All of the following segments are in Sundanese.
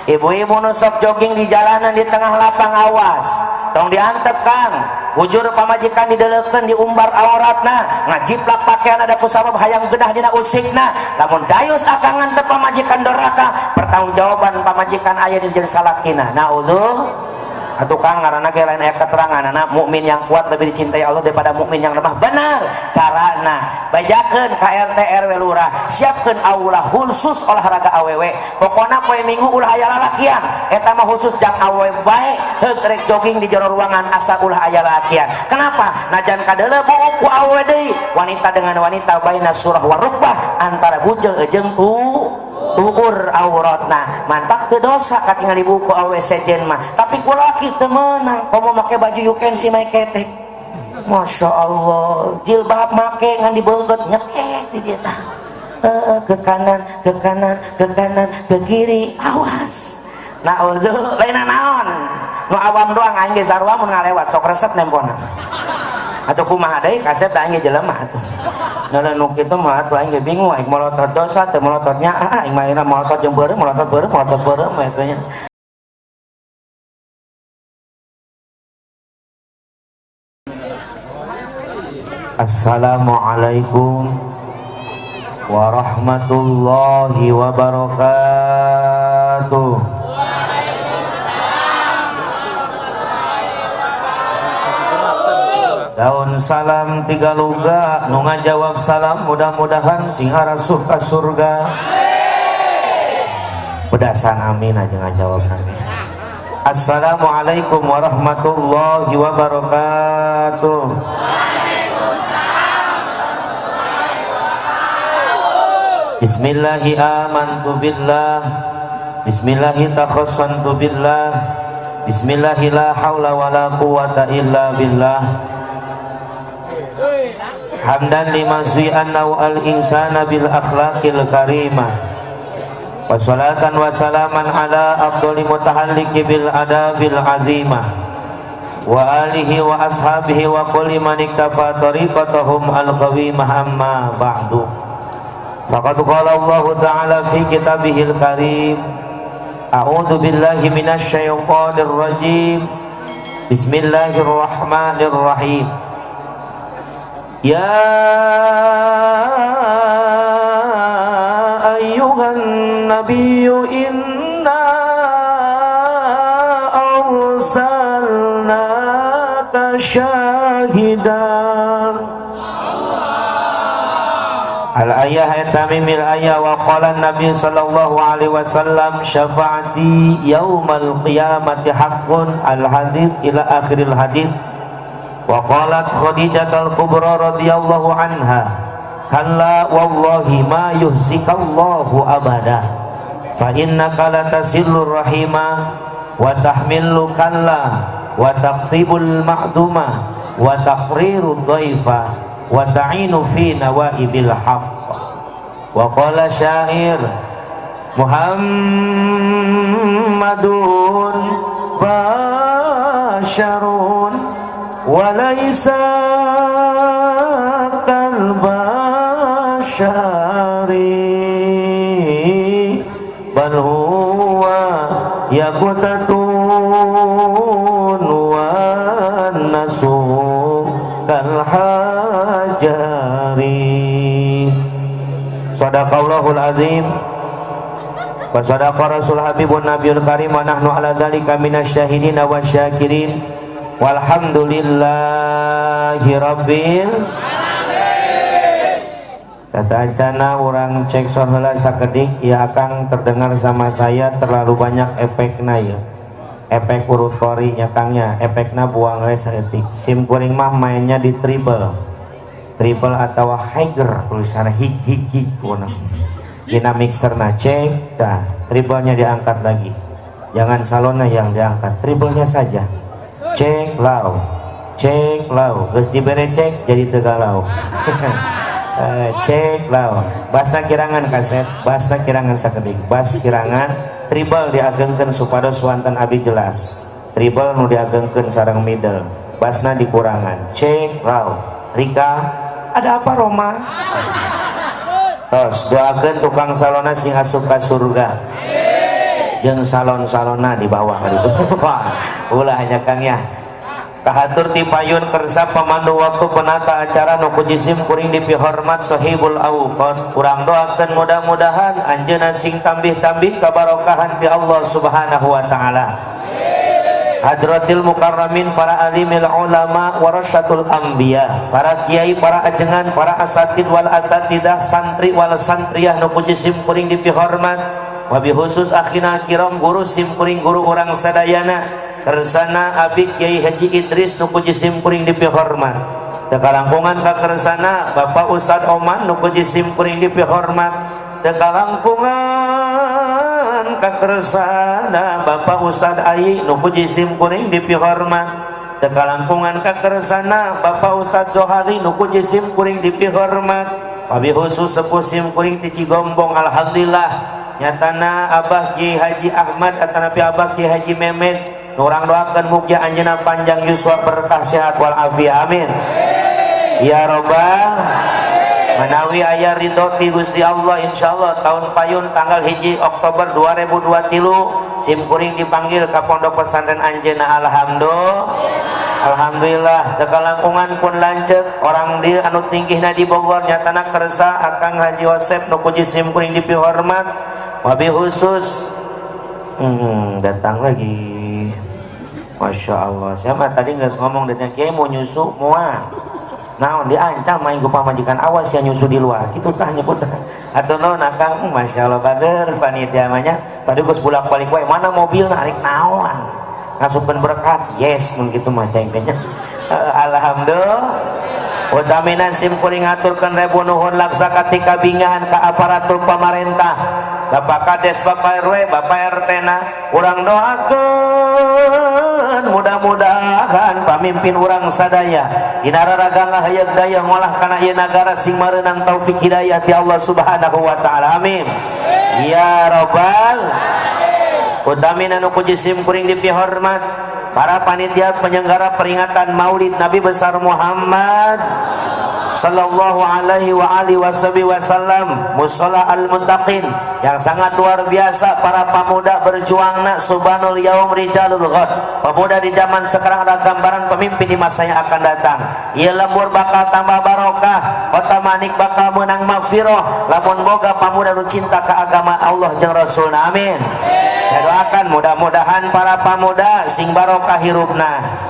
Ibu-ibu nu sok jogging di jalanan di tengah lapang, awas, tong diantep, Kang. Bujur pamajikan dideleukeun, diumbar auratna, ngajiplak pakaian, ada kusabab hayang gedah dina usikna. Lamun dayus akang ngantep pamajikan doraka, pertanggungjawaban pamajikan aya di jadi salakina. Naudzubillah. Atuh Kang, ngaranna ge lain aya keterangan anak mukmin yang kuat lebih dicintai Allah daripada mukmin yang lemah. Benar carana, bajakeun ka RT, RW, lurah, siapkeun aula khusus olahraga awewe. Pokona poe Minggu ulah aya lalakian, eta mah khusus jang awewe bae. Heuk rek jogging di jero ruangan, asa ulah aya lalakian. Kenapa? Najan kadeuleu buuk ku awewe deui, wanita dengan wanita baina surah warukbah, antara bujeng jeung tuur auratna, mantak teu dosa katingali buku awe sejen mah. Tapi ku laki teu meunang, komo make baju you can see my ketek. Masya Allah, jilbab make ngan dibeungkeut, nyekek di dieu tah. Ke kanan, ke kanan, ke kanan, ke kiri, awas. Naudzu, lain naon, nu awam doang, aing ge sarua mun ngalewat sok resep nempona. Atau kumaha deui, kasep da aing ge jelema atuh. Nah, nu kitu mah atuh aing ge bingung, aing molotot dosa teu molototnya, ah aing mah molotot jeung beureum, molotot beureum, molotot beureum eta nya. Assalamualaikum warahmatullahi wabarakatuh. Daun salam tiga luga nu ngajawab salam mudah-mudahan sing arasup ka surga. Pedasan amin aja ngajawab nanti. Assalamualaikum warahmatullahi wabarakatuh. Bismillahi amantu billah, bismillahi takhassantu billah, bismillahi la hawla wa la quwata illa billah. Hamdan lima zu'anna al insana bil akhlaqil karimah. Wa salatan wa salaman ala afdali mutahalliki bil adabil azimah. Wa alihi wa ashabihi wa kulli man iktafa tariqatahum al qawimah, amma ba'du. Faqad qala Allah ta'ala fi kitabihil karim, a'udzu billahi minasy syaithanir rajim. Bismillahirrahmanirrahim. Ya ayyuhan nabiyyu inna arsalnaka syahidan. Al-ayah ayat tamimil ayah. Wa qala Nabi sallallahu alaihi wasallam syafaati yaumal qiyamati haqqun, al hadis ila akhiril hadis. Wa qalat Khadijah al-Kubra radhiyallahu anha, kalla wallahi ma yuhzikallahu abada fa innaka latasilur rahima wa tahmilu kalla wa taqsibul ma'duma wa taqriru dhaifa wa ta'inu fi nawaibil haqq. Wa qala syair Muhammadun basyarun wa laisa kal basyari bal huwa yaqutatun wa nasu kal hajari. Sadaqallahul azim wa sadaqa rasul habibun nabiyul karim wa nahnu ala dzalika minasyahidin wasyakirin walhamdulillahi rabbil alamin. Satacana urang cek sound heula sakedik ya, akang terdengar sama saya terlalu banyak efekna ya. Efek urut kori nya kangnya, efekna buang we saeutik. Sim kuring mah mainnya di treble. Treble atau higher tulisannya hig hig hig kuna. Dina mixerna cek, tah treble-nya diangkat lagi. Jangan salonnya yang diangkat, treble-nya saja. Cek lau, cek lau, geus dibere cek jadi teu galau. Cek lau, basna kirangan kaset, basna kirangan sakedik, bas kirangan, treble diagengkeun supados wanten abi jelas. Treble nu diagengkeun sareng middle, basna dikurangan. Cek lau, Rika, ada apa Roma? Tos doakeun tukang salona sing asup ka surga. Jeung salon-salonna di bawah gitu. Wah, ulah hanya Kang ya. Kahatur ti payun kersa pemandu waktu, penata acara nu ku jisim kuring dipihormat, sahibul awqat. Urang doakeun mudah-mudahan anjeunna sing tambih-tambih kabarokahan ti Allah Subhanahu wa taala. Hadratil mukarramin, para alimil ulama, warasatul anbiya, para kiai, para ajengan, para asatid wal asatidah, santri wal santriyah nu ku jisim kuring dipihormat, wabi khusus akhina kiram, guru sim kuring, guru urang sadayana, kersana Abi Kiai Haji Idris nu ku jisim kuring dipihormat. Teu kalangkungan ka kersana Bapak Ustad Oman nu ku jisim kuring dipihormat. Teu kalangkungan ka kersana Bapak Ustad Ai nu ku jisim kuring dipihormat. Teu kalangkungan ka kersana Bapak Ustad Zohari nu ku jisim kuring dipihormat. Wabi khusus sepuh sim kuring ti Cigombong, alhamdulillah nyatana Abah Kiai Haji Ahmad atanapi Abah Kiai Haji Memed. Urang doakan mugia anjeunna panjang yuswa, berkah, sehat wal afiat, amin ya robbal. Manawi aya ridho ti Gusti Allah, insyaallah tahun payun tanggal 1 Oktober 2023 sim kuring dipanggil ke pondok pesantren anjeunna. Alhamdulillah, alhamdulillah. Teu kalangkungan pun lanceuk orang dieu anu tinggihna di Bogor, nyatana kersa Akang Haji Yosep nu ku jisim kuring dipihormat. Wabi khusus datang lagi. Masya Allah, siapa tadi nggak ngomong dan kiai mau nyusu moal naon, diancam main ku pamajikan, awas ya nyusu di luar gitu tah nyebut atau naon akang. Masya Allah, bager panitia mah. Tadi geus bolak-balik wae, mana mobil narik naon, ngasupkeun berkat yes mun kitu mah cengkehnya. Alhamdulillah. Utamina sim kuring ngaturkeun rebu nuhun laksa katika bingahan ka aparatur pamarentah, Bapak Kades, Bapak RW, Bapak RT na. Urang doakeun mudah-mudahan pamimpin urang sadaya dina raraga ngahayag daya ngolah kana ieu nagara sing mareunang taufik hidayah ti Allah Subhanahu wa taala, amin ya robbal. Utamina nu ku jisim kuring dipihormat, para panitia penyelenggara peringatan Maulid Nabi besar Muhammad sallallahu alaihi wa alihi wasallam, Musola Al Muttaqin yang sangat luar biasa. Para pemuda berjuangna, subhanul yaum rijalul ghad. Pemuda di zaman sekarang adalah gambaran pemimpin di masa yang akan datang. Ieu lembur bakal tambah barokah, kota Manik bakal menang magfirah lamun boga pemuda nu cinta ke agama Allah jeung Rasulna, amin. Saya doakan mudah-mudahan para pemuda sing barokah hirupna.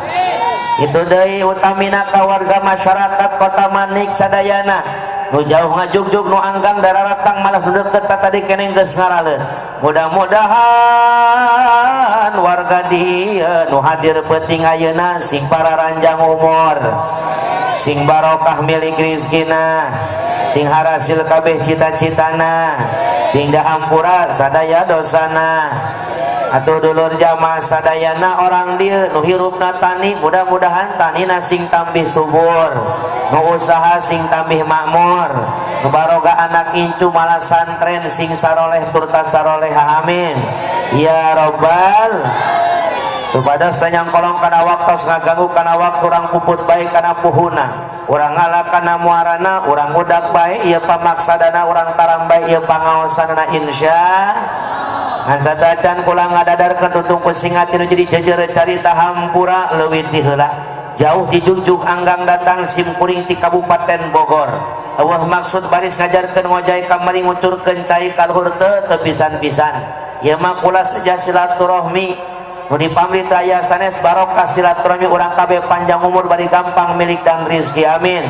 Itu deui, utamina ka warga masyarakat kota Manik sadayana nu jauh ngajugjug, nu anggang dararatang, malah nu deket tadi keneng geus ngaraleun. Mudah-mudahan warga dieu nu hadir peuting ayeuna sing pararanjang umur, sing barokah milik rizkina, sing harasil kabeh cita-citana, sing dihampura sadaya dosana. Atau dulur jamaah sadayana orang dieu nu hirupna tani, mudah-mudahan tanina sing tambih subur, nu usaha sing tambih makmur, nu baroga anak incu malah santren sing saroleh turta saroleha, amin ya robbal. Supados kolong kana waktos ngaganggu kana waktu, urang puput bae kana puhuna, urang ngala kana muarana, urang udak bae ieu pamaksadana, urang taram bae ieu pangaosanana, insya. Ngan satacan kula ngadadarkeun tutung kusing ati nu jadi jejer carita hampura leuwih ti heula. Jauh dijugjug anggang datang sim kuring ti Kabupaten Bogor. Eueuh maksud baris ngajarkeun ngojay kamari ngucurkeun cai ka luhur teu teu pisan-pisan. Ieu mah kula seja silaturahmi nu dipamrit aya sanes barokah silaturahmi urang kabeh, panjang umur bari gampang milik dan rizki, amin.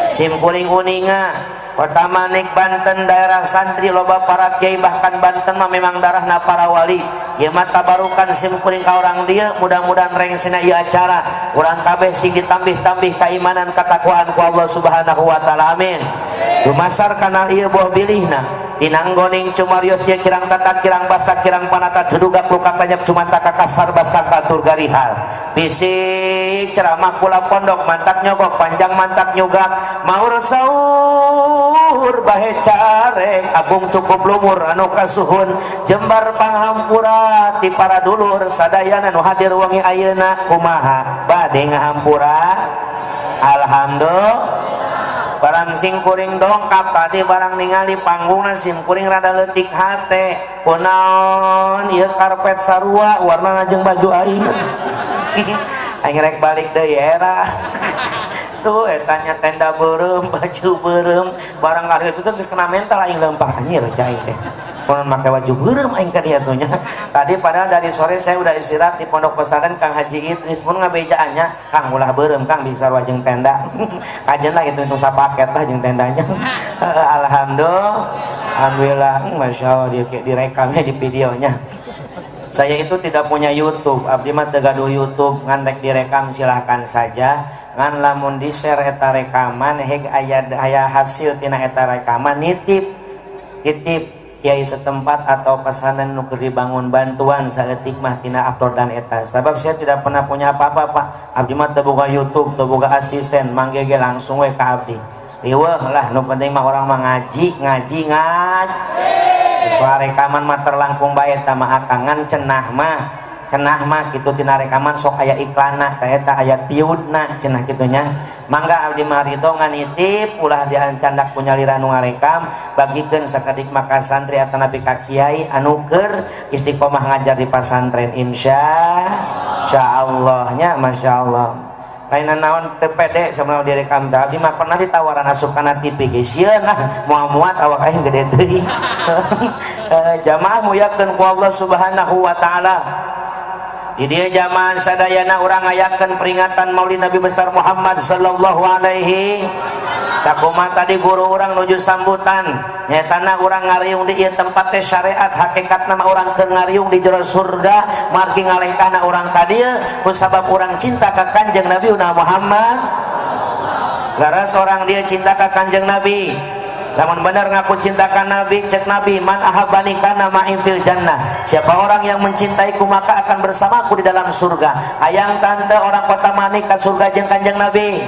Sim kuring uninga Kota Manik Banten daerah santri, loba para kiai, bahkan Banten mah memang darahna para wali. Ieu mah tabarukan sim kuring ka orang dieu. Mudah-mudahan rengsina ieu acara urang kabeh sing ditambih-tambih keimanan ketakwaan ku Allah Subhanahu wa taala, amin. Dumasar kana ieu buah bilihna dinanggoning cumarios ye kirang tata kirang basa kirang panata dudugak luka tanyap cumanta kakasar basangka tur garihal bisik ceramah kula pondok mantak nyogok panjang mantak nyugak maur saur bahe carek agung cukup lumur anu kasuhun. Jembar panghampura ti para dulur sadayana nu hadir wengi ayeuna. Kumaha bade ngahampura? Alhamdulillah. Barang sim kuring dongkap tadi, barang ningali panggungna, sim kuring rada leutik hate. Kunaon ieu karpet sarua warna jeung baju aing? Aing rek balik deui era tuh etanya, tenda beureum, baju beureum. Barang kali itu tuh geus kena mental aing, lempang anjir cai teh. Konon pakai baju beureum aing ka dieu tuh nya. Tadi padahal dari sore saya udah istirahat di pondok pesantren Kang Haji Idris pun ngabejaannya, "Kang, ulah beureum, Kang, bisa jeung tenda." Kajen lah itu sapaket lah jeung tendanya. Alhamdulillah. Alhamdulillah, Masya Allah, di, direkamnya di videonya. Saya itu tidak punya YouTube, abdi mah teu gaduh YouTube, ngan rek direkam silahkan saja. Ngan lamun di share eta rekaman heg aya aya hasil tina eta rekaman, nitip titip kiai setempat atau pesantren nu keur dibangun, bantuan saeutik mah tina uploadan eta. Sebab saya tidak pernah punya apa-apa, Pak. Abdi mah teu boga YouTube, teu boga asisten, mangge ge langsung we ka abdi. Riweuh lah, nu penting mah orang mah ngaji, ngaji, ngaji. Soal rekaman mah terlangkung bae eta mah akang, ngan cenah mah kitu, tina rekaman sok aya iklanna tah, eta aya tiudna cenah kitu nya. Mangga, abdi mah ridho, ngan nitip ulah diancandak ku nyalira nu ngarekam, bagikeun sakedik maka santri atanapi ka kiai anu keur istiqomah ngajar di pasantren, insya insyaallah nya. Masya Allah, lain naon, teu pede sama direkam teh. Abdi mah pernah ditawaran asup kana TV ge sieun lah, moal muat awak aing gede teuing. Jamaah muyakeun ku Allah Subhanahu wa taala, di dieu jamaah sadayana urang ngayakeun peringatan Maulid Nabi besar Muhammad sallallahu alaihi. Sakumaha tadi guru urang nuju sambutan, nyatana urang ngariung di ieu tempat teh syariat, hakikatna mah urang keur ngariung di jero surga. Margi ngalengkahna urang ka dieu kusabab urang cinta ka Kanjeng Nabi Muhammad. Laras orang dia cinta ka Kanjeng Nabi? Lamun benar ngaku cinta ka Nabi, cek Nabi, "Man ahabbani kana ma'i fil jannah." Siapa orang yang mencintaiku maka akan bersamaku di dalam surga. Hayang tante orang Kota Manik ka surga jeung Kanjeng Nabi?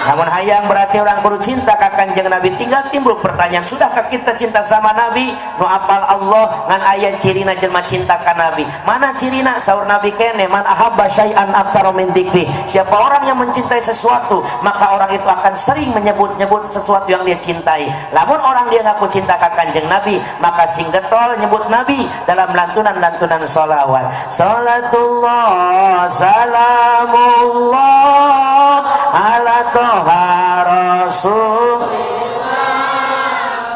Namun hayang berarti orang kudu cinta ka Kanjeng Nabi. Tinggal timbul pertanyaan, sudahkah kita cinta sama Nabi? Nu apal Allah, ngan aya cirina jelema cinta ka Nabi. Mana cirina? Saur Nabi kene, "Man ahabba syai'an aktsara min dzikri." Siapa orang yang mencintai sesuatu, maka orang itu akan sering menyebut-nyebut sesuatu yang dia cintai. Lamun orang dia ngaku cinta ka Kanjeng Nabi, maka sing getol nyebut Nabi dalam lantunan-lantunan solawat. Salatullah, salamullah ala toha Rasul.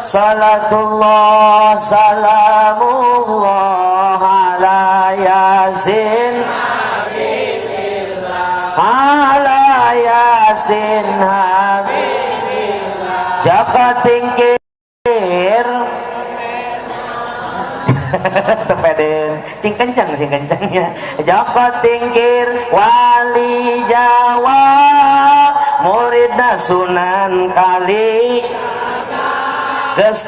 Salatullah, salamullah ala Yasin, ala Yasin Habib. Jaka Tingkir tepeden, cing kencang, sing kencangnya. Jaka Tingkir wali Jawa, muridna Sunan Kali, geus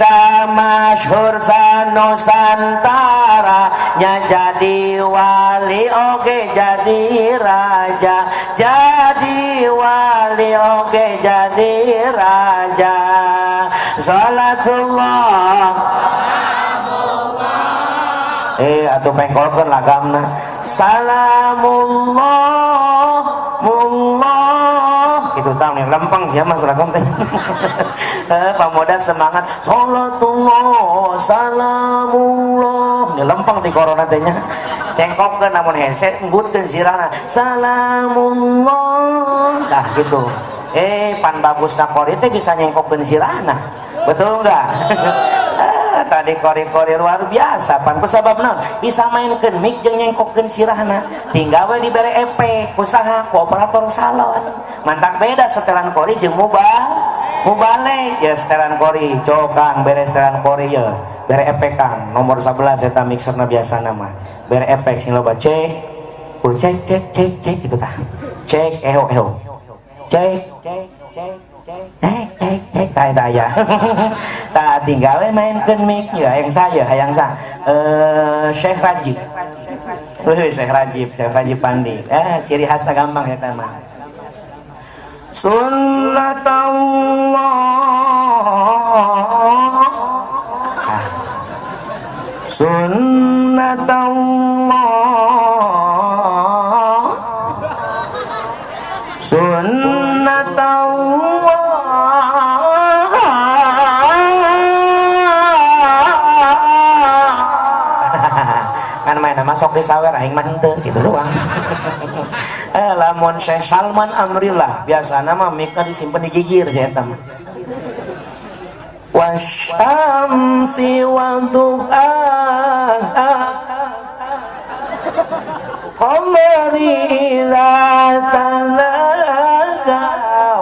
masyhur sanusantara nya, jadi wali oge jadi raja, jadi wali oge jadi raja. Salatullah, atuh pengkolkeun lagamna. Salamullah mullah itu tahu nih, lempeng sih mas lagam teh. Pamoda semangat, salatullah salamullah, ini lempeng di corona teh nya. Cengkokkeun namun hese, enggutkeun sirahna, salamullah, dah gitu. Pan bagusna qori teh bisa nyengkokkeun sirahna, betul enggak? Tadi qori-qori luar biasa, pan kusabab naon? Bisa mainkeun mic jeung nyengkokkeun sirahna. Tinggal we dibere efek usaha ku operator salon. Mantak beda setelan qori jeung mubalig ya. Setelan qori cokang, bere setelan qori ya, bere efek kang nomor 11 eta mixerna. Biasa nama bere efek sing loba, cek cek cek cek cek gitu tah, cek eho eho cek cek cek cek cek cek cek tah eta ya. Tah, tinggal we mainkeun mic ya. Yang saya hayang sa Syekh Rajib. Wih, Syekh Rajib, Syekh Rajib Pandi. Ciri khasnya gampang ya mah. Sunnatullah. Ah. Sunnatullah. Sunnatullah. masuk disawer, aing mah henteu gitu doang. Lamun Syekh Salman Amrillah biasana mah mikna disimpen di gigir si eta mah. Wasyamsi wa duhaha qamari idza talaqa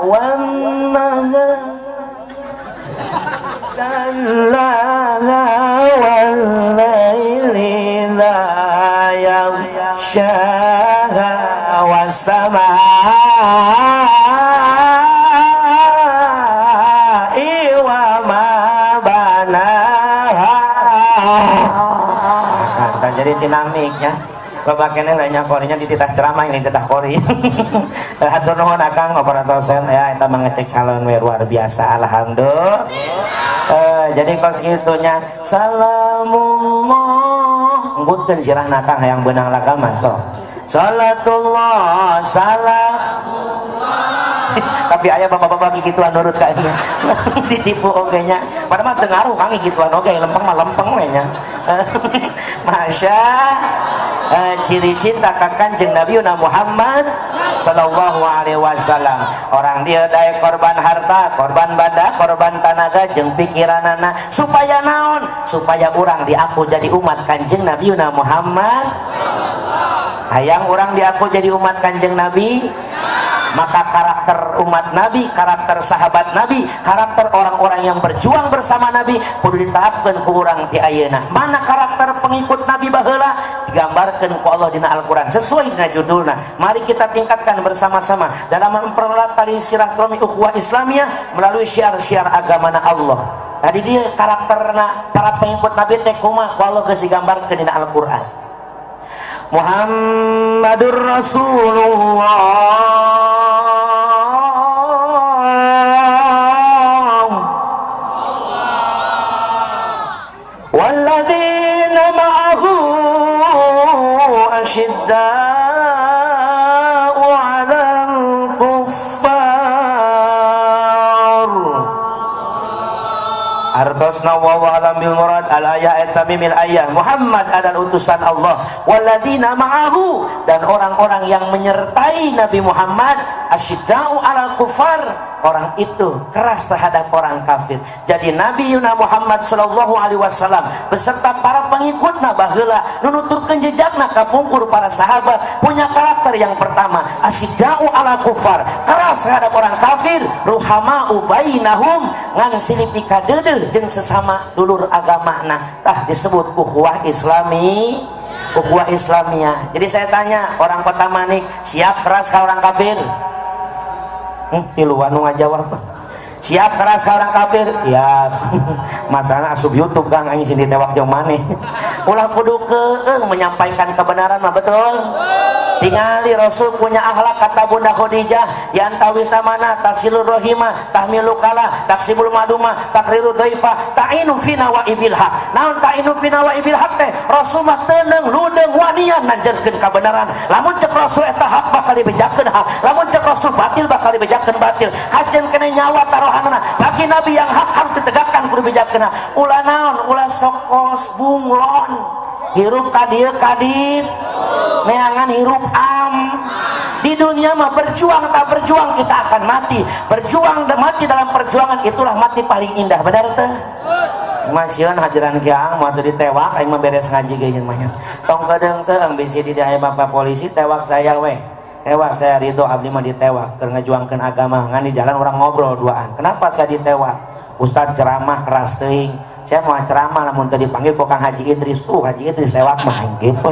wan nahar jallaha wal laili idza yaghshaha was samaa'i wa ma banaha. Nah, jadi dinamiknya bapak kene lainnya korinya dititah ceramah, ini titah kori. Hatur nuhun akang operator sen ya, eta mah ngecek salon we, luar biasa, alhamdulillah. Jadi kos gitunya salamullah nggutkeun sirahna kang hayang beunang laga mah sok salatullah salam, tapi aya bapak-bapak gituan nurut kayaknya ditipu oge nya, padahal mah teu ngaruh kang gituan oge, lempeng mah lempeng we nya. Masya ciri cinta ka Kanjeng Nabi Muhammad sallallahu alaihi wasallam, orang dia daek korban harta, korban badan, korban tanaga jeung pikiranana supaya naon? Supaya urang diaku jadi umat Kanjeng Nabi Muhammad. Hayang urang diaku jadi umat Kanjeng Nabi, maka karakter umat Nabi, karakter sahabat Nabi, karakter orang-orang yang berjuang bersama Nabi kudu diterapkan ku urang ti ayeuna. Mana karakter pengikut Nabi baheula digambarkan ku Allah dina Al-Qur'an sesuai dina judulna. Mari kita tingkatkan bersama-sama dalam mempererat tali silaturahmi ukhuwah Islamiyah melalui syiar-syiar agamana Allah. Tadi dia karakterna para pengikut Nabi teh kumaha, ku Allah geus digambarkeun dina Al-Qur'an. Muhammadur Rasulullah والذين معه أشداء على الكفار. Artosna wallahu alam bil murad al ayat tamimil ayah. Muhammad adalah utusan Allah, walladzina ma'ahu, dan orang-orang yang menyertai Nabi Muhammad, asyidda'u alal kufar, orang itu keras terhadap orang kafir. Jadi Nabi Yuna Muhammad sallallahu alaihi wasallam beserta para pengikutna baheula nu nuturkeun jejakna kapungkur para sahabat punya karakter yang pertama asyidda'u ala kufar, keras terhadap orang kafir, ruhama'u bainahum, ngan silih pikadeudeuh jeung sesama dulur agamana. Tah disebut ukhuwah islami, ukhuwah islamiyah. Jadi saya tanya, orang Kota Manik siap keras ke orang kafir? Tiluan nu ngajawab. Siap keras ke orang kafir? Ya, masalah asup YouTube Kang, aing sing ditewak jeung maneh. Ulah kudu keung menyampaikan kebenaran mah, betul? Tingali Rasul punya akhlak, kata Bunda Khadijah, yang tawis mana tasilur rahimah, tahmilu kala, taksibul maduma, takriru dhaifa, ta'inu fi nawaibil haq. Naon ta'inu fi nawaibil haq teh? Rasul mah teundeung ludeung wanian nanjeurkeun kebenaran. Lamun cek Rasul eta hak bakal dibejakeun hak, lamun cek Rasul batil bakal dibejakeun batil. Kajen kena nyawa taruhanana. Bagi Nabi yang hak harus ditegakkan, kudu dibejakeun. Ulah naon? Ulah sokos bunglon. Hirup ka dieu ka dieu, neangan hirup am di dunia mah. Berjuang tak berjuang kita akan mati, berjuang dan mati dalam perjuangan itulah mati paling indah, benar teh? Masieun hadiran kiang mau ditewak, aing mah beres ngaji ge jeung mah tong kedeung seung bisi di aya bapak polisi tewak saya weh, tewak saya ridho, abdi mah ditewak keur ngajuangkeun agama. Ngan di jalan orang ngobrol duaan, kenapa saya ditewak? Ustad ceramah keras teuing. Saya mau ceramah lamun teu dipanggil ku Kang Haji Idris, tuh Haji Idris tewak mah aing gitu.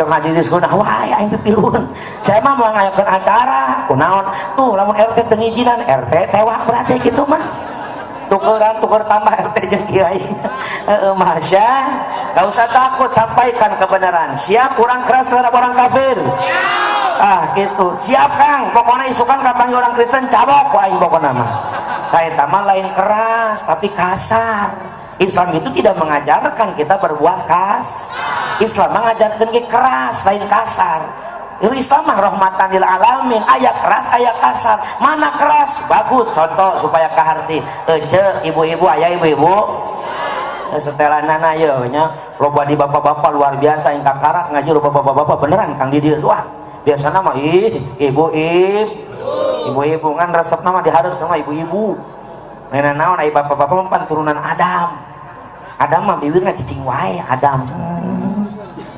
Cek Haji Idris, kunaon wae aing pipiluhun? Saya mah mau ngayakeun acara. Kunaon tuh? Lamun RT teu ngijinan, RT tewak berarti gitu mah. Tukeran tuker tambah RT jeung kiai. Heeh, masya, gak usah takut, sampaikan kebenaran. Siap kurang keras terhadap orang kafir? Ah gitu, siap Kang. Pokoknya isukan kapanggih orang Kristen cabok ku aing, pokoknya mah kayak mah lain keras tapi kasar. Islam itu tidak mengajarkan kita berbuat kas. Islam mengajarkan kita keras lain kasar. Itu Islam mah rahmatan lil alamin, aya keras aya kasar. Mana keras bagus, contoh supaya kaharti, ece ibu-ibu, ayah ibu-ibu. Setelanana ye nya loba di bapak-bapak luar biasa yang kakarak ngaji loba bapak-bapak beneran, Kang, di dieu. Wah, biasana mah ih ibu ibu-ibu ngan resep nama diharap sama ibu-ibu. Ngeuna naon ai bapak-bapak mah pan turunan Adam. Adam mah bibirna cicing wae Adam.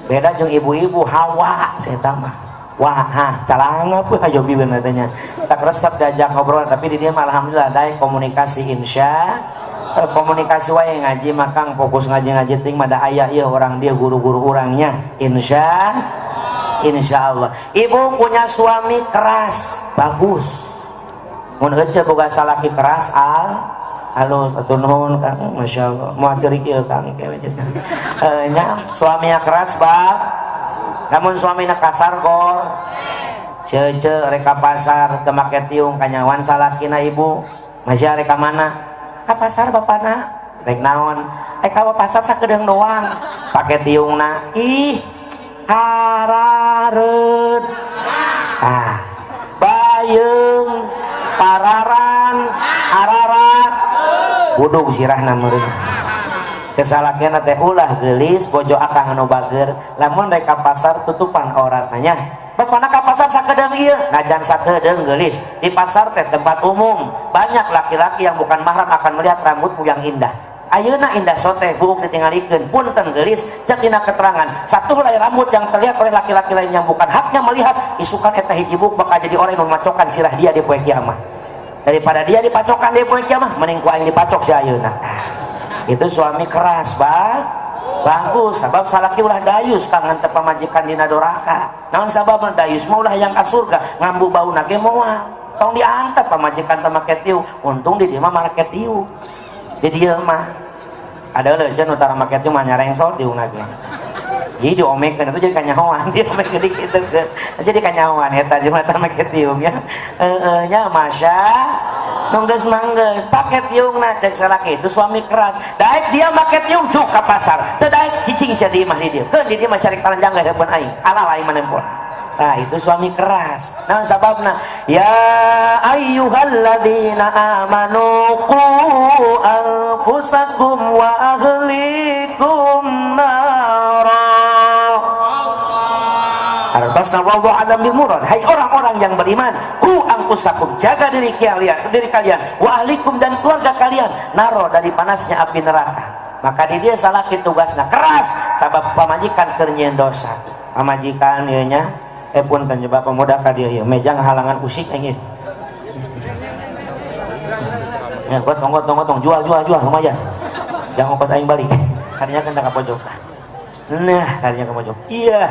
Beda jeung ibu-ibu Hawa saya mah. Wah, ha, calanga apa aja bibirna tanya. Tak resep diajak ngobrol, tapi di dia mah alhamdulillah daek komunikasi, insya komunikasi wae ngaji mah, Kang, fokus ngaji-ngaji ting mah da aya ieu orang dia guru-guru urangnya, insya insya Allah. Ibu punya suami keras bagus, mun heuceu boga salaki keras al halus atuh. Nuhun, Kang, Masya Allah, mau ceurik ieu, Kang, nya suaminya keras pak, namun suaminya kasar gor cece rek ka pasar teu make tiung, kanyawan salakina. Ibu masih rek ka mana? Ka pasar bapana. Rek naon? Eh, ka pasar sakedeung doang, pake tiungna. Ih, harareut ah bayeung pararan ararat budug sirahna meureun. Cek salakina teh, "Ulah geulis, bojo akang anu bager, lamun rek ka pasar tutupan auratna nya." Bapana ka pasar sakedeung ieu, najan sakedeung geulis. Di pasar teh tempat umum, banyak laki-laki yang bukan mahram akan melihat rambutmu yang indah. Ayeuna indah sote buuk ditinggalikeun. Punten geulis, cek dina keterangan, satu helai rambut yang terlihat oleh laki-laki lain yang bukan haknya melihat, isukan eta hiji buuk bakal jadi orang yang memacokan sirah dia di poe kiamat. Daripada dia dipacokan di poe kiamat, mending ku aing dipacok si ayeuna. Itu suami keras bah bagus, sebab salaki ulah dayus, kang, ngantep pamajikan dina doraka. Naon sababna? Dayus mah ulah yang ka surga, ngambu bauna ge moal. Tong diantep pamajikan teu make tiung. Untung di dieu mah make tiung. Di dieu mah ada leuceun utara make tiung mah nyarengsol tiungna ge. Jadi diomekeun itu jadi kanyahoan, diomekeun dikitu jadi kanyahoan eta di mata make tiung ya. Heeh nya, masya nu geus mah geus pake tiungna. Cek salaki itu suami keras, daek dia make tiung cuk ka pasar, teu daek cicing sia di imah di dieu. Keun di dieu mah sarik taranjang heureupkeun aing, alah aing mah nempon. Nah, itu suami keras. Nah, sababna ya ayyuhalladzina amanu qu anfusakum wa ahlikum nara. Artosna wallahu a'lam bil murad. Hai orang-orang yang beriman, qu anfusakum, jaga diri kalian, wa ahlikum, dan keluarga kalian, naro, dari panasnya api neraka. Maka di dia salaki tugasna keras sabab pamajikan keur nyieun dosa. Pamajikan ieu nya, eh punten coba pemuda ka dieu ieu meja ngahalangan usik aing ieu. Ya, gotong gotong gotong, jual jual jual, lumayan. Jangan ongkos aing balik. Harinya kan ka pojok. Nah, harinya ke pojok. Iya.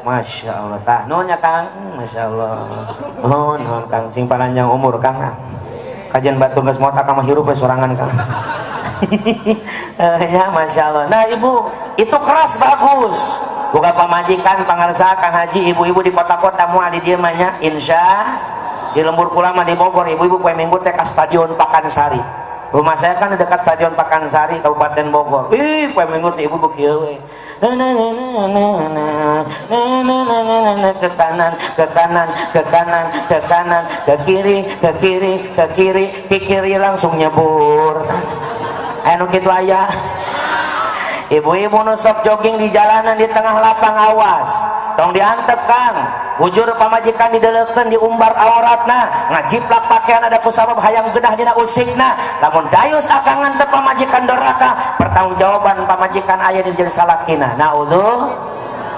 Masya Allah. Tah, nuhun ya, Kang. Masya Allah. Nuhun, nuhun, Kang. Sing panjang umur, Kang. Kajian batur geus maot, akang mah hirup we sorangan, Kang. Ya, Masya Allah. Nah, Ibu, itu keras bagus. Buka pamajikan pangarsa Kang Haji, ibu-ibu di kota-kota moal di dieu mah nya, insya di lembur kula mah di Bogor, ibu-ibu poe Minggu teh ka Stadion Pakansari. Rumah saya kan dekat Stadion Pakansari, Kabupaten Bogor. Ih, poe Minggu teh ibu kieu we. Na na na na na na na na na na na na, ke kanan, ke kanan, ke kanan, ke kanan, ke kiri, ke kiri, ke kiri, ke kiri, langsung nyebur. Anu kitu aya. Ibu-ibu nu sok jogging di jalanan di tengah lapang awas. Tong diantep, Kang. Bujur pamajikan dideleukeun, diumbar auratna, ngajiplak pakaian ada ku sabab hayang genah dina usikna. Lamun dayus akang ngantep pamajikan doraka, pertanggungjawaban pamajikan aya di jadi salakina. Naudzu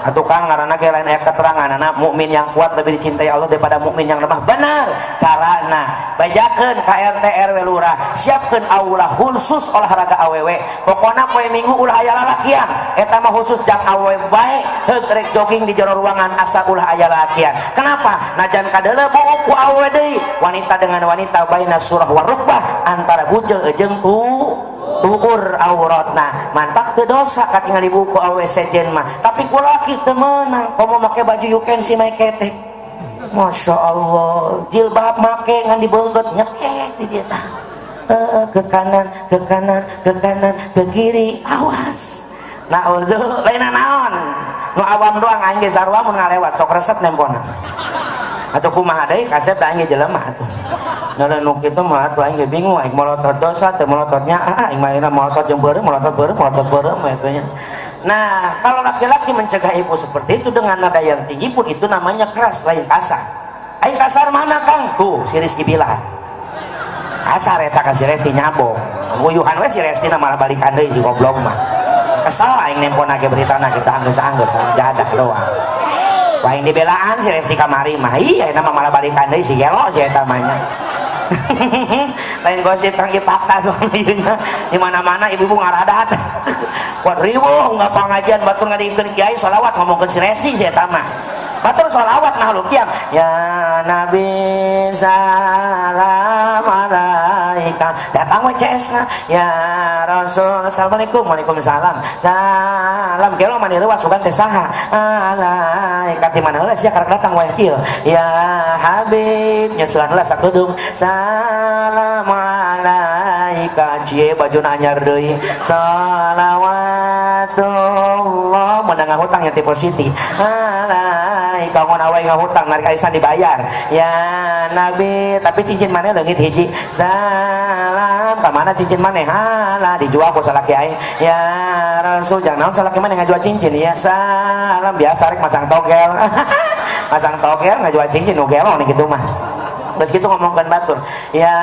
atuh, Kang, ngaranna ge lain aya keterangan anak mukmin yang kuat lebih dicintai Allah daripada mukmin yang lemah. Benar carana, bajakeun ka RT RW, lurah, siapkeun aula khusus olahraga awewe. Pokona poe Minggu ulah aya lalakian, eta mah khusus jang awewe bae. Heuk rek jogging di jero ruangan, asa ulah aya lalakian. Kenapa? Najan kadeuleu buuk ku awewe deui, wanita dengan wanita baina surah warukbah, antara bujeng jeung tu tuur auratna, mantak teu dosa katingali buku awe sejen mah. Tapi ku laki teu meunang, komo make baju you can see my ketek. Masya Allah, jilbab make ngan dibeungkeut nyekek di dieu tah. Ke kanan, ke kanan, ke kanan, ke kiri, awas. Naudzu lain naon nu awam doang, aing ge sarua mun ngalewat sok resep nempona atuh. Kumaha deui kasep da aing ge jelema atuh. Nah, nu kitu mah atuh aing ge bingung, aing molotot dosa teu molototnya, ah aing mah molotot jeung beureum, molotot beureum, molotot beureum eta nya. Nah, kalau laki-laki mencegah ibu seperti itu dengan nada yang tinggi pun itu namanya keras, lain kasar. Aing kasar mana, Kang? Tuh, si Rizky Billar. Kasar eta ka si Resti, nyabok. Nguyuhan we si Resti malah balikan deui si goblok mah. Kesel aing nempona ge beritana kita anggeus-anggeus jadah doang. Wah, aing dibelaan si Resti kamari mah. Iya, nama malah balikan deui si gelo si eta mah nya. Lain gosip, Kang, fakta soalnya di mana-mana ibu-ibu ngaradat. Wah, riweuh nggak pengajian batur ngadengkeun kiai sholawat ngomongkeun si Resti si eta mah. Batur sholawat makhluk kiam. Ya Nabi salam alaika. Datang we CS na. Ya Rasul assalamualaikum, waalaikumsalam. Salam gelo mani leuwas sugan teh saha. Alaika ti mana heula sia karek datang wae kieu. Ya Habib nyusulan heula sakedeung. Salam alaika cie bajuna anyar deui. Salawatullah menang ngahutang nya tipe Siti. Alaika ngon awe ngahutang narik arisan dibayar. Ya Nabi, tapi cincin mana leungit hiji. Salam ka mana cincin mana? Halah dijual ku salaki aing. Ya Rasul jangan naon salaki mana ngajual cincin ya. Salam biasa rek masang togel. Masang togel ngajual cincin nu gelo nih gitu mah. Terus gitu ngomongkan batur. Ya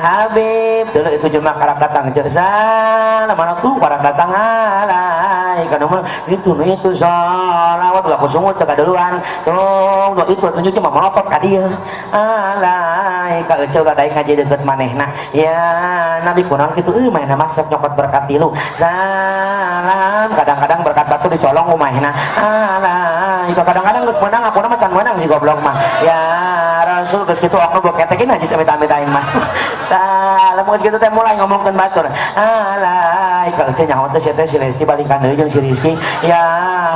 Habib, dulu itu cuma karak datang salam mana tuh karak datang alai kan itu salawat ulah kusungut teu duluan tuh itu tunjuk cuma melotot ka dieu alai ka eceu ulah daek ngaji deukeut manehna. Ya Nabi kunaon kitu euy manehna masuk nyokot berkat tilu. Salam kadang-kadang berkat batu dicolong ku manehna. Alai kadang-kadang geus meunang aku mah can meunang si goblok mah. Ya Rasul geus kitu aku boketekin aja amit-amit aing mah. Salam geus kitu teh mulai ngomongkeun batur. Alai ka eceu nyaho teh sia teh si Resti balikan deui jeung si Rizky. Ya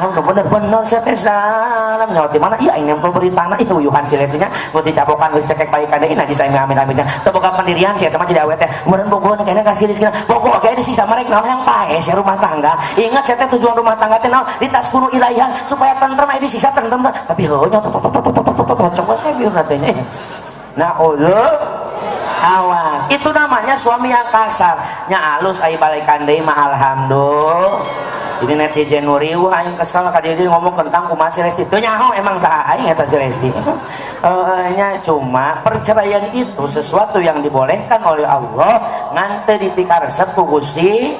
bener-bener sia teh salam nyaho di mana iya aing nempel beritana ih uyuhan si Restinya geus dicabokan geus cekek balikan deui najis aing amit-amitnya. Teu boga pendirian sia teh mah jadi awe teh. Meureun bogoheun kayaknya ka si Rizky. Bogoh ge disiksa mereka naon yang pae sia rumah tangga. Ingat sia teh tujuan rumah tangga teh naon? Litaskunu ilaiha supaya tentrem aya disiksa tentrem tapi heuh nya coba saya bieu teh. Nah, awas, itu namanya suami yang kasar nya alus ai balikan deui mah alhamdulillah. Ini netizen nu riweuh aing kesel ka dieu ngomong tentang kumaha si Resti teu nyaho emang saha aing eta si Resti. Nya cuma perceraian itu sesuatu yang dibolehkan oleh Allah ngan teu dipikaresep ku Gusti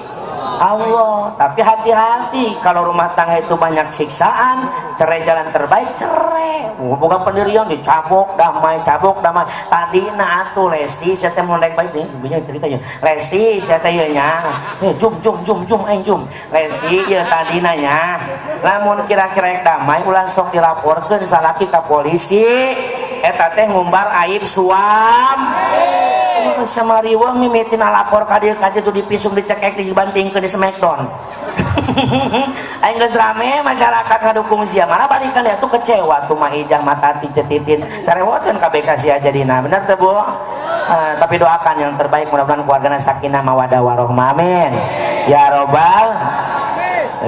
Allah. Tapi hati-hati kalau rumah tangga itu banyak siksaan, cerai jalan terbaik, cerai. Bukan pendirian dicabok damai, cabok damai. Tadi nah atuh Lesti saya teh mun rek baik nih, ibunya cerita ya. Lesti saya teh ieu nya. Eh jum jum jum jum aing jum. Lesti ieu tadi nanya. Lamun kira-kira rek damai ulah sok dilaporkeun salaki ka polisi. Eta teh ngumbar aib suam. Sama riweuh mimitina lapor ka dieu ka dieu dipisung dicekek dibantingkeun di smackdown. Aing geus rame masyarakat ngadukung sia mana balikan dia tuh kecewa tuh mah Ijah Matati Cetitin sarewoteun kabeh ka sia jadina bener teu, Bu? Tapi doakan yang terbaik, mudah-mudahan keluargana sakinah mawadah warohmah, amin ya robbal.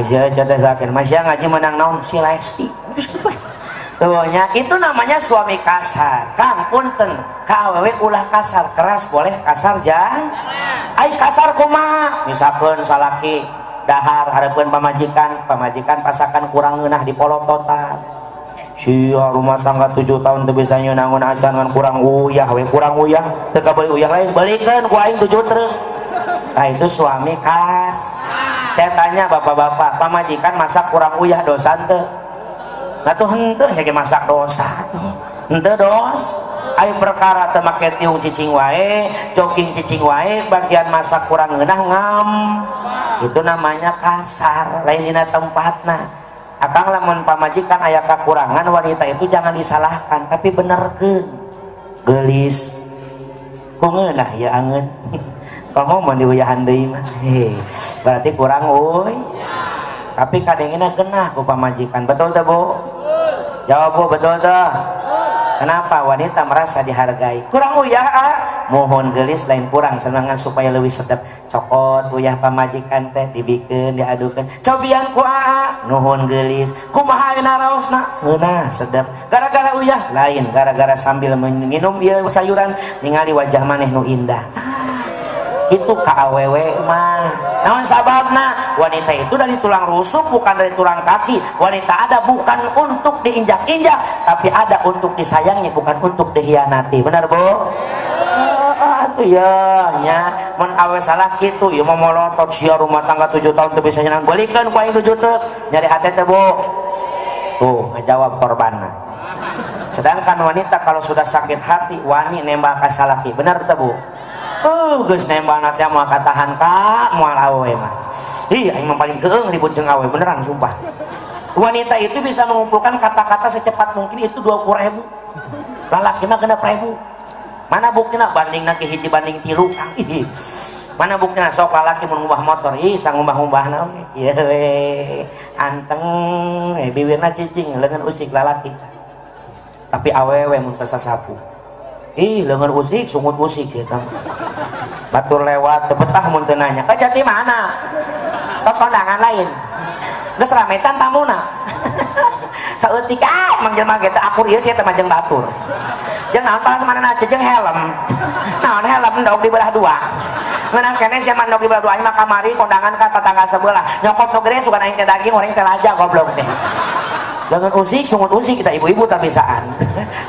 Sia teh sakin masih ngaji menang naon si Lesti. Tuh nya, itu namanya suami kasar. Kang punten, ka awewe ulah kasar, keras boleh, kasar jangan. Ai kasar kumaha? Misalkan salaki dahar hareupeun pamajikan, pamajikan pasakan kurang ngeunah dipolototan. Sia rumah tangga 7 tahun teu bisa nyeunangun acan ngan kurang uyah we, kurang uyah teu kabeuli uyah lain belikeun ku aing 7 truk. Nah, itu suami kas. Saya tanya bapak-bapak, pamajikan masak kurang uyah dosa teu? Nah tuh henteu nya ge masak dosa tuh. Henteu dos. Ayo perkara teu make tiung cicing wae, jogging cicing wae, bagian masak kurang ngeunah ngam. Itu namanya kasar, lain dina tempatna. Akang lamun pamajikan aya kakurangan wanita itu jangan disalahkan, tapi benerkeun. Geulis. Ku ngeunah ya angeun. Kamu mau diuyahan deui mah. Berarti kurang euy. Tapi kadangina genah ku pamajikan. Betul teu, Bu? Jawab, Bu, betul teu? Kenapa wanita merasa dihargai? Kurang uyah ah? Mohon gelis lain kurang senangan supaya lebih sedap. Cokot uyah pamajikan teh dibikeun, diadukeun, cobian ku aa, nuhun geulis, kumaha ayeuna raosna? Ngeunah, sedep. Gara-gara uyah? Lain, gara-gara sambil minum ieu sayuran ningali wajah maneh nu indah. Itu ka awewe mah. Naon sababna? Wanita itu dari tulang rusuk, bukan dari tulang kaki. Wanita ada bukan untuk diinjak-injak, tapi ada untuk disayangi, bukan untuk dihianati. Benar, Bu? Atuh ya nya, mun awe salah kitu ieu mah molotot, sia rumah tangga 7 tahun teu bisa nyenang, belikeun ku aing 7 teuk. Nyari hate teh, Bu? Tuh ngajawab korbanna. Sedangkan wanita kalau sudah sakit hati wani nembak ka salaki. Benar teu, Bu? Geus nembak teh moal katahan ka moal awewe mah. Ih, aing mah paling keung ribut jeung awewe, beneran sumpah. Wanita itu bisa mengumpulkan kata-kata secepat mungkin itu 20 ribu, lalaki mah 6 ribu. Mana buktina? Banding ke hiji banding tilu, Kang. Ih, mana buktina? Sok lalaki mun ngubah motor, ih, sangumbah-ngumbahna oge ieu we anteng, eh, bibirna cicing, leungeun usik lalaki. Tapi awewe mun sasapu, ih, leungeun usik, sungut usik sih eta. Batur lewat teu betah mun teu nanya, "Eh, jati mana tos kondangan?" Lain, geus rame can tamuna saeutik. Ah, mang jelema ge teu akur ieu sia teh mah jeung batur. Jeung naon palas manehna jeung helm? Naon helm ndog dibelah dua? Ngeunah keneh sia mah ndog dibelah dua. Aing mah kamari kondangan ka tetangga sebelah, nyokot nu gede, sugan aing teh daging, orang teh laja, goblok teh. Leungeun usik, sungut usik. Kita ibu-ibu tak bisaan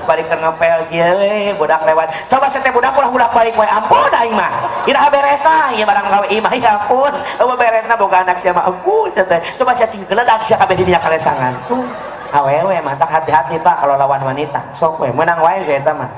balik ke ngepel kieu we, budak lewat, coba sete budak ulah ulah balik we. Ampun, aing mah iraha beresna ieu barang gawe imah? Ya ampun, eueuh beresna boga anak sia mah, ampun teh. Coba sia cing geledak sia kabeh di minyak kalesangan. Awewe mantap, hati-hati, Pak, kalau lawan wanita. Sok we menang wae sia eta mah.